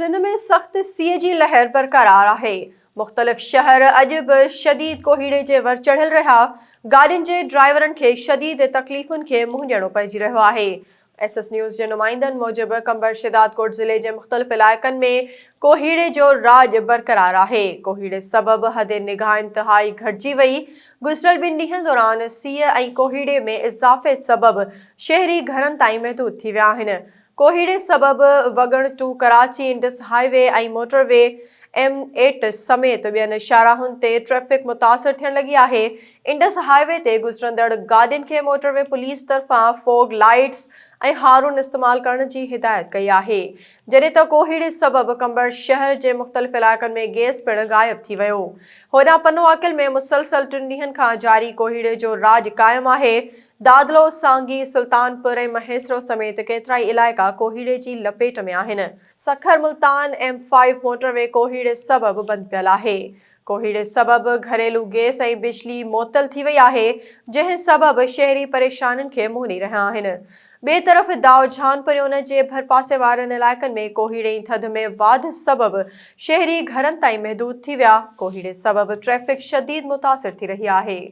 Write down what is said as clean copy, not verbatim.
سنڌ ۾ سخت سيء جي لهر برقرار آهي، مختلف شهر اڄ به شديد ڪوهيڙي جي ور چڙهيل رهيا، گاڏين جي ڊرائيورن کي شديد تڪليفن کي منهن ڏيڻو پئجي رهيو آهي. ايس ايس نيوز جي نمائندن موجب قمبر شهدادڪوٽ ضلعي جي مختلف علائقن ۾ ڪوهيڙي جو راڄ برقرار آهي، ڪوهيڙي سبب حد نگاهه انتهائي گهٽجي وئي، گذريل ٻن ڏينهن دوران سيء ۽ ڪوهيڙي ۾ اضافي سبب شهري گهرن تائين محدود ٿي ويا آهن، ڪوهيڙي سبب Wagan to Karachi Indus highway ۽ motorway M eight سميت ٻين شاهراهن تي ٽريفڪ متاثر ٿيڻ لڳي آهي، انڊس هاء وي تي گذرندڙ گاڏين کي موٽر وي پوليس طرفان فوگ لائيٽس ۽ هارن استعمال ڪرڻ جي هدايت ڪئي آهي، جڏهن ته ڪوهيڙي سبب قمبر شهر جي مختلف علائقن ۾ گئس پڻ غائب ٿي ويو. هوڏانهن پنوعاقل ۾ مسلسل ٽن ڏينهن کان جاري ڪوهيڙي جو راڄ قائم آهي، دادلو، سانگي، سلطانپور ۽ مهيسرو سميت ڪيترائي علائقا ڪوهيڙي جي لپيٽ ۾ آهن. Sukkur Multan M five motorway ڪوهيڙي سبب بند پيل آهي. ڪوهيڙي سبب گهريلو گئس ۽ بجلي معطل ٿي وئي آهي، جنهن سبب شهري پريشانين کي منهن ڏئي رهيا آهن. ٻئي طرف دائو جھان پريون جي ڀرپاسي وارن علائقن ۾ ڪوهيڙي ۽ ٿڌ ۾ واڌ سبب شهري گهرن تائين محدود ٿي ويا، ڪوهيڙي سبب ٽريفڪ شديد متاثر ٿي رهي آهي.